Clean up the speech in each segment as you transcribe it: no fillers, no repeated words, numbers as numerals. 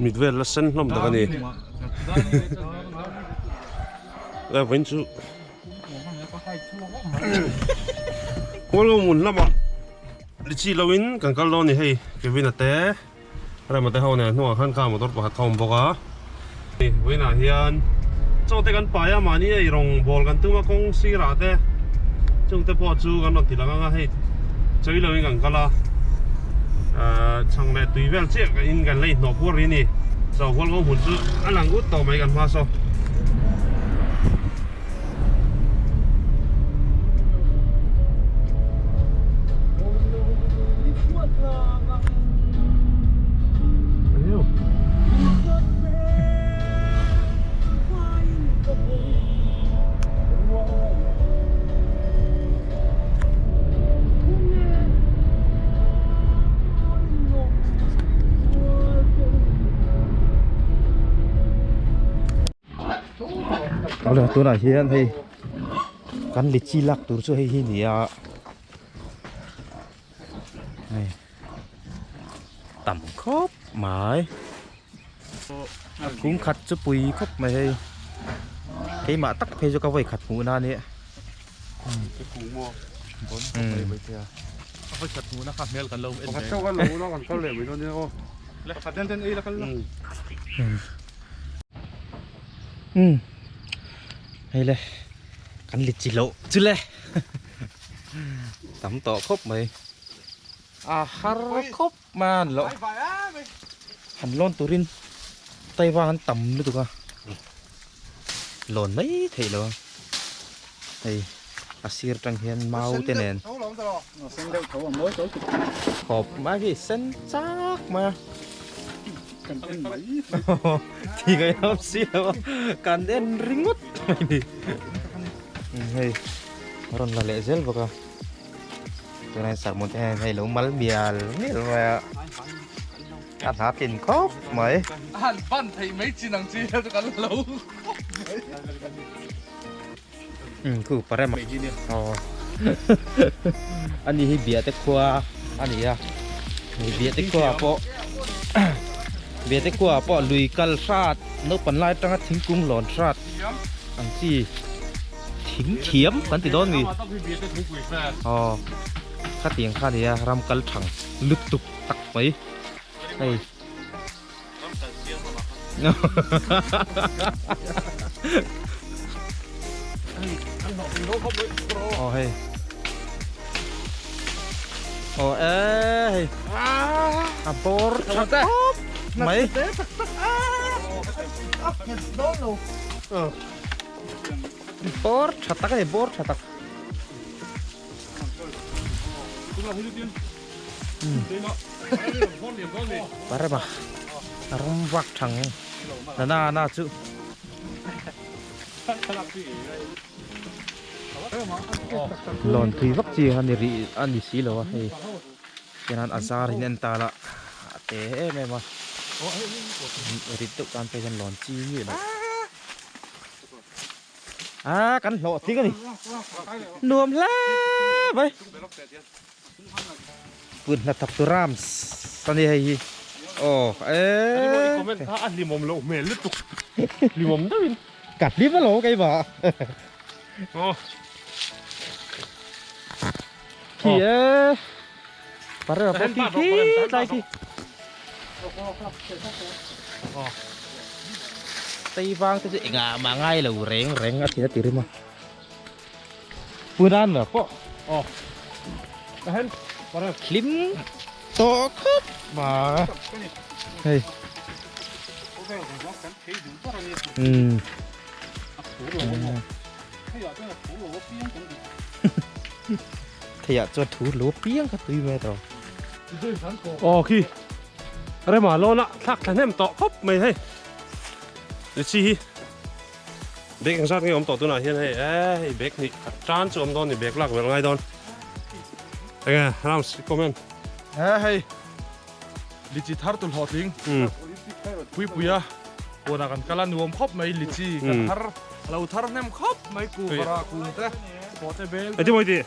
Mit vel la sen hlawm tak a ni. Vawiin chu Kuala Lumpur lamah Lichi loin kan kal dawn a ni hei Kevin-a te Rema te ho nen hnungah khan car motor pakhat kha a awm bawk a. Vawiinah hian chaw te kan pai a mahni ei rawng bawl kan tum a kawng sirah te chung te pawh chu kan rawn ti lang ang a hei chawi loin kan kal a ahh chhang leh tui vel chiah in kan la inhnawh puar rih a ni chaw hual kawng hmun chu a lang ut tawh mai kan hma saw. Awle tunah hian hei kan lichi lak tur chu hei hi ni a hei tam khawp mai kung khat chu pui khawp mai hei keimah tak phei chu ka vawi khat hmuh na a nia Umm hei le kan lit chi loh chu le tam tawh khawp mai a har khawp mai a loh han lawn turin Taiwan an tam lutuk a lawn mai theih lo a hei a sir tang hian mau te nen khawp mai khi sen chak mai a. Kan en mai Thi ngai awm si lo a kan en ringawt mai ni hei rawn la leh zel bawk a tunah sermon te hian hei lo mal mial mial mai a a hna tlin khawp mai a han ban theih mai chin ang chi chu kan lo khu parem aw ani hi biate khua a ni a hei biate khua pawh biate khua pawh lui kal hrat naupang lai atanga thingkung lawn hrat ang chi thing thiam kan ti dawn ni aw khatiang kha a ni a ram kal thang lutuk tak mai hei. Ồ hey. Ồ ê hey. À bor thật khop mấy. Bor thật tak này, bor thật tak. Parema a rawng vak thang na na na chu lawn thui vak chi a ni rih a ni si lo a hei tihian a zar in en ta la a te em em a rit deuh tan pawh hian lawn chi nge lo. A kan hlawh tling a ni nuam hle mai kut hnathawk tu rams a ni hei hi aw e comment kha a hlimawm loh hmel lutuk hlimawm deuhin ka hlim alo keimah aw khi e pare pawh khi khi tlai khi Tei vang te chu engah mah ngai lo reng reng a thin a ti rim a. Punan la pawh aw ka hen pare hlim tawh khawp ma hei umm theiah chuan thu lo piang kha tui mai tawh. Aw khi Rema lawn a thlak thla hnem tawh khawp mai hei Lichi hi bag engzat nge awm tawh tunah hian hei e hei bag hnih khat tan chu awm dawn ni bag lak velh ngai dawn enge Rams comment he hei Lichi thar tu hlawhtling Puipuia puanah kan kal a nuam khawp mai Lichi kan thar lo thar hnem khawp mai ku vara kung te pawh te bel Eti mawi ti.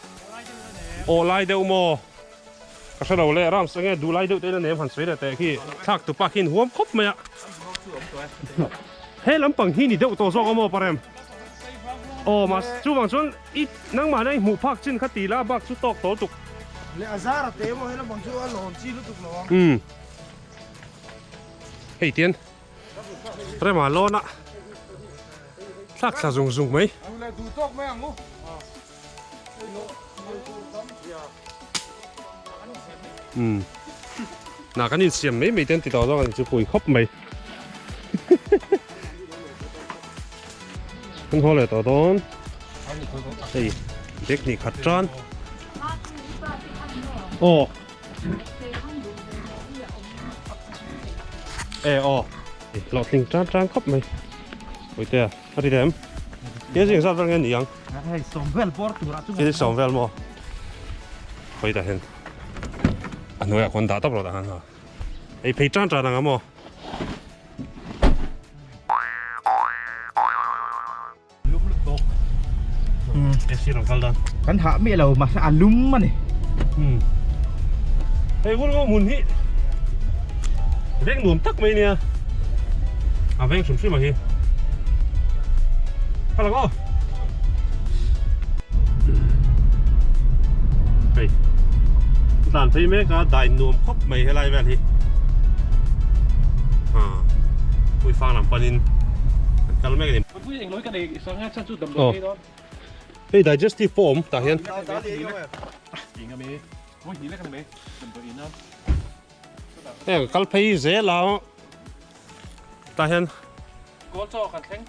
Aw lai deuh maw? Ka hre lo le, Rams enge duh lai deuh te in a nem han sawi leh teh khi thlak tu pa khi in huam khawp mai a. He lampang hi ni deuh tawh zawk a maw Parem? Aw mahse chuvang chuan i nangmahna i hmuh phak chin kha ti la bak chu tawk tawh tuk. Leh a zar a te maw he lampang chu a lawm chi lutuk lo ang. Umm hei tian Rema lawn a thlak thla zung zung mai. Duh leh duh tawk mai ang u. Umm na kan insiam mai mai te an ti tawh zawk a ni chu pui khawp mai kan haw leh tawh dawn hei bag hnih khat tan aw e aw hlawhtling tan tan khawp mai puitea a ti em. Kg engzat vel nge ni ang? Hei sawm vel bawr turah chu. Kg sawm vel maw? Hawi tah hian a hnuaiah khawn dah tawp lo tah khan ha. Ei phei tan tan ang a maw? Lum lutuk. AC rawn kal dan. Kan hah miah lo mahse a lum a ni. Hei vur ngawh hmun hi veng nuam tak mai nia a veng hrim hrim a hi ka lang aw hei tlan phei mek a dai nuam khawp mai helai vel hi a puifang lam panin kan kal mek a ni. Hei digestive pawh awm tah hian. Heng kal phei zel a tah hian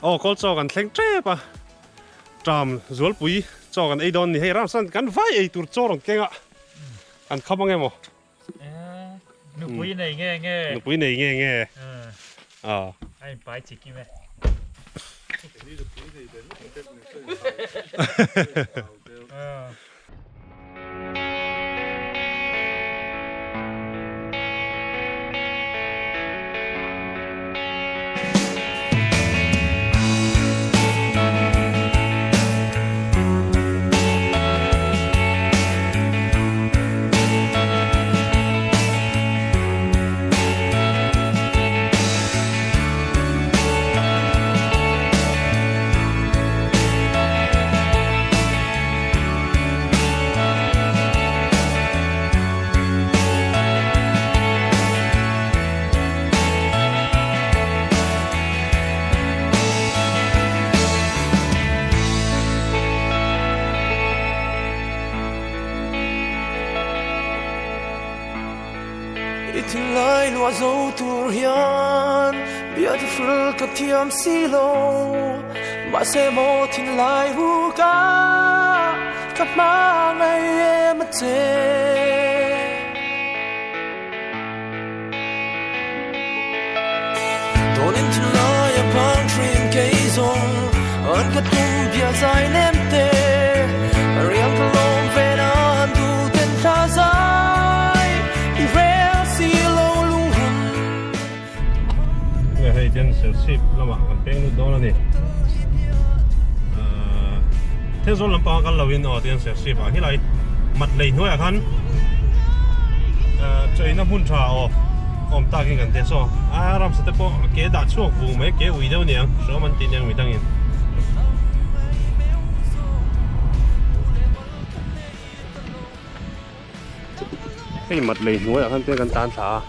aw kawl chaw kan thleng tep a tram zualpui chaw kan ei dawn ni hei ramsan kan vai ei tur chaw rawn keng a kan kham ang emaw. Nupui nei nge nge. Nupui nei nge nge. A inpai chi kim e. I thinlai luah zo tur hian beautiful ka thiam si lo mahse maw thinlai hu ka ka hma ngei em a che. Tawnin thinlai a phang thin kei zawng an ka tum bia zai nem te riang ka lawm ve na han duh ten thla zai i rel si lo lung hun. Nge hei ten Serchhip lamah kan peng lut dawn a ni. Thilzawl lampanga kal loin aw tiang Serchhip ah helai mat lei hnuaiah khan chaina hmun tha aw awm takin kan tia saw a ramsa te pawh ke dah chhuak vung mai ke ui deuh aniang hrawm an tih aniang midangin. Hei mat lei hnuaiah khan tiang kan tan thla a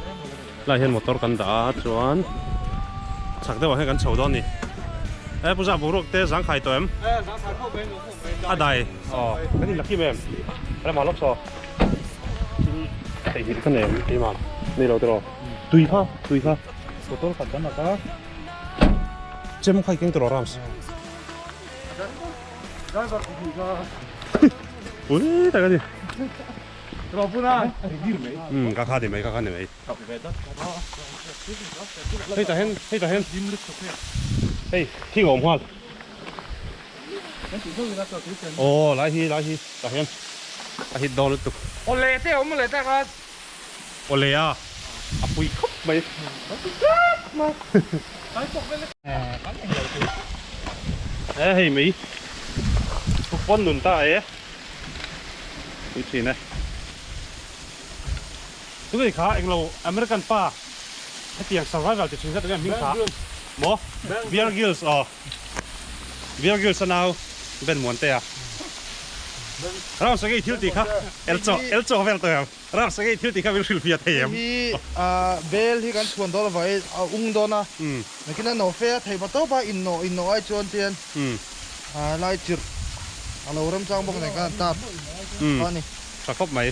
lai hian motor kan dah a chuan chhak deuhah hian kan chho dawn a ni e pu zah boruak te zangkhai tawh em a dai aw kan inla kim em rema lawk saw thil theihngilh ka nei em keimah nei lo tiraw tui kha tui kha motor khat kan lak a chem kha i keng tiraw rams driver pahnih kha ui tak a ni Ka kha ni mai ka kha ni mai hei tah hian hei tah hian hei thing a awm nghal aw lai hi lai hi tah hian a hit dawn lutuk awle te a awm leh tak a awle a a pui khawp mai e hei mai pawn nun ta e. Pui thin e. Tunge kha englo American pa hetiang survival ti thin zet enge hming kha maw Bear Grylls aw Bear Grylls a nau Ben Muantea Ram Sakei thil tih kha el chaw el chaw vel tawh em Ram Sakei thil tih kha min hrilh fiah thei em. Hei hi bel hi kan chhuan dawn avangin a ung dawn a nakin a nawh fe a theih hma tawp a innawh innawh ai chuan chian lai chirh a lo remchang bawk nen khan an tar kha a ni. Tha khawp mai.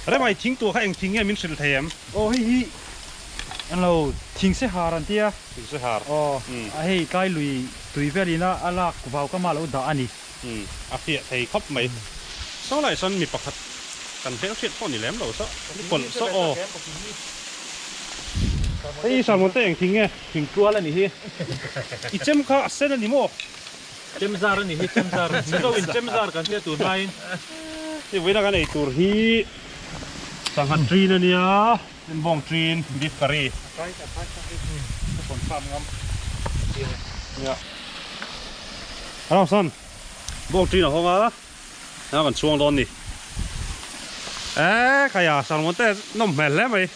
Remai thing tuah kha eng thing nge min hrilh thei em? Aw hei hi an lo thing se har an tia. Thing se har. Aw a hei tlai lui tui velin a a lak vau ka mah lo dah a ni. A fiah thei khawp mai. Saw lai sawn mi pakhat kan hmelhriat pawh ni lem lo saw ni kawlh saw aw. Hei Salmon te eng thing nge? Thing tual a ni hi. I chem kha a sen a ni maw? Chemzar a ni hi, chemzar. Mizo in chemzar kan tia tur hmain. Hei vawiina kan ei tur hi sangha trin a nia, bawng trin, beef curry. Hello son, bawng trin a hawng a, a kan chhuang dawn ni. Eee khaia salmon te nawm hmel hle mai.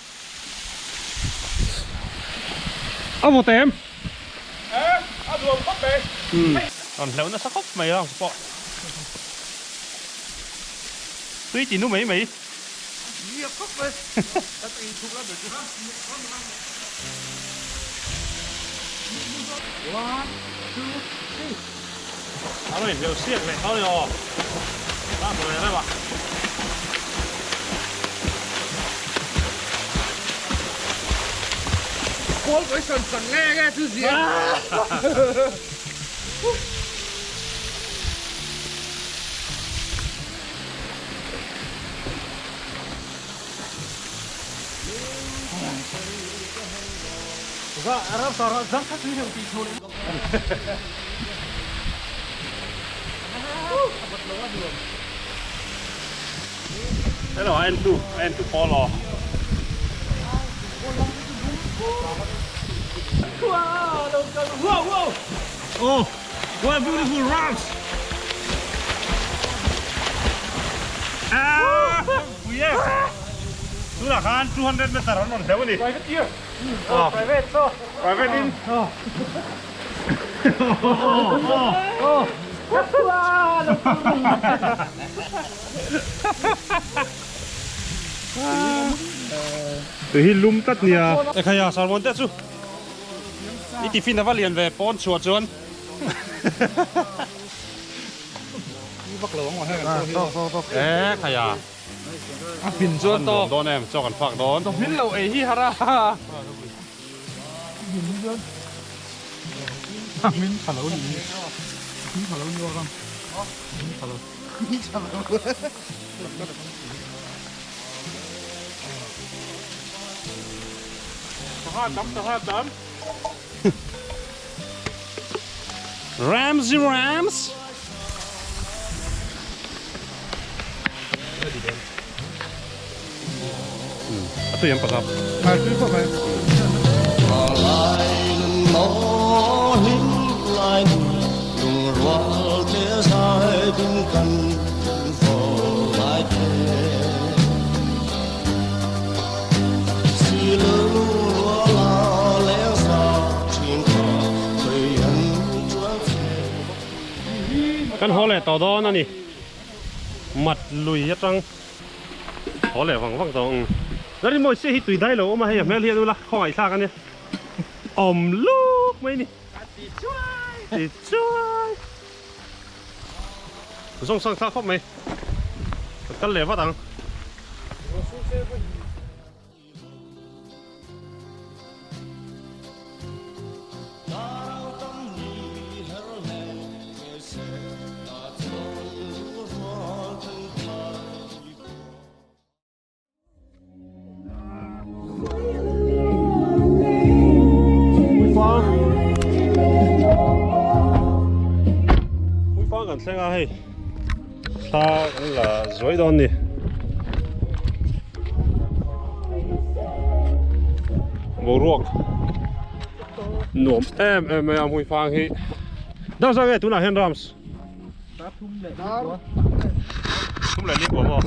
A vawt em? Eh, a nuam khawp mai. Umm, rawn hleuh nasa khawp mai ang pawh. Tui ti nu mai mai. Nia khawp mai. Ka tui thuk la ber chu. One, two, three. A rawn inhleuh siak leh tho ni aw. A hmu leh reuh a. Pawl pawh i sawn chak nge nge chu zia. Hello, a en tu, a en tu pawl aw. Oh, what a beautiful rocks! Ah, pui e. Tunah khan 200 meter an rawn hleuh a ni. Private ear. Oh, private so. Private in. Oh. Tui hi lum tlat nia. Ekhaya salmon te chu i tiffin ava lian ve pawn chhuah chuan. Ekhaya a pin chuan tawk dawn em chaw kan fak dawn. Min lo ei hi har a. Min tha lo ni. Min tha lo ni awk ang. Min tha lo. Min tha lo. Sangha tam, sangha tam. Ramsey Rams. A tui ang pakhat. A tui khawp mai. Kan haw leh tawh dawn a ni. Mat lui atang haw leh vang vang tawh ang. Zari mawi chiah hi tui dai lo awm a hei a hmel hi a nula khawngaih thlak a nia. Awm luk mai ni. A ti chuai. Ti chuai. Zawng sang thlak khawp mai. Kan kal leh vat ang. Hmuifang kan thleng a hei thla kan la zuai dawn ni. Boruak nuam em em mai a hmuifang hi. Dar zah nge tunah hian Rams? Dar thum leh lih Thum leh lih kua maw?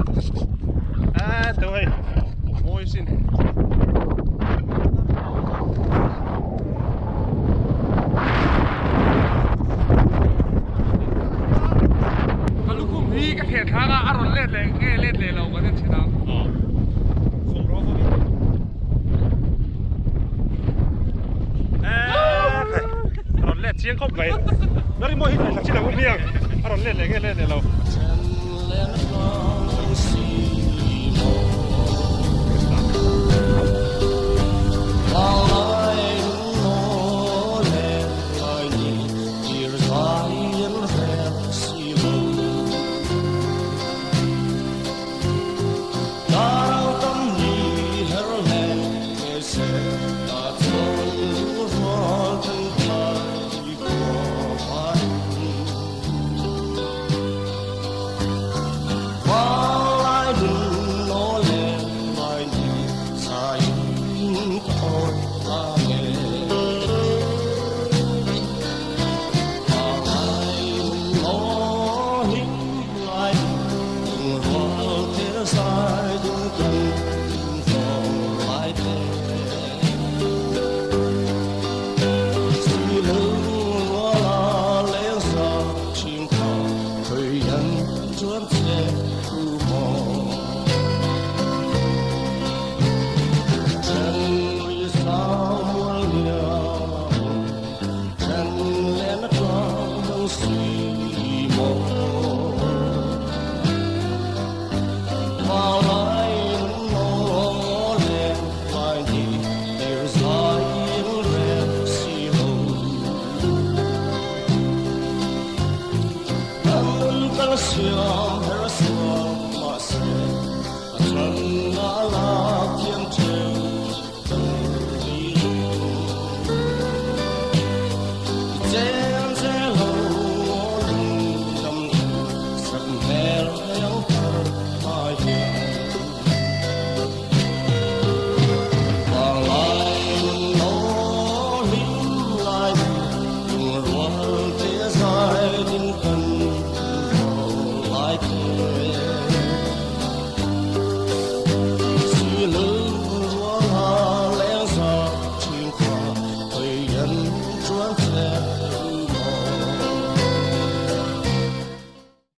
A teu hei mawi sin. Ka lukhum hi ka theh thlak a, a rawn let leh nge let leh lo kan en thin ang. A rawn let chiang khawp mai. Nari maw hi thei thla chin ang u hmiang. A rawn let leh nge let leh lo.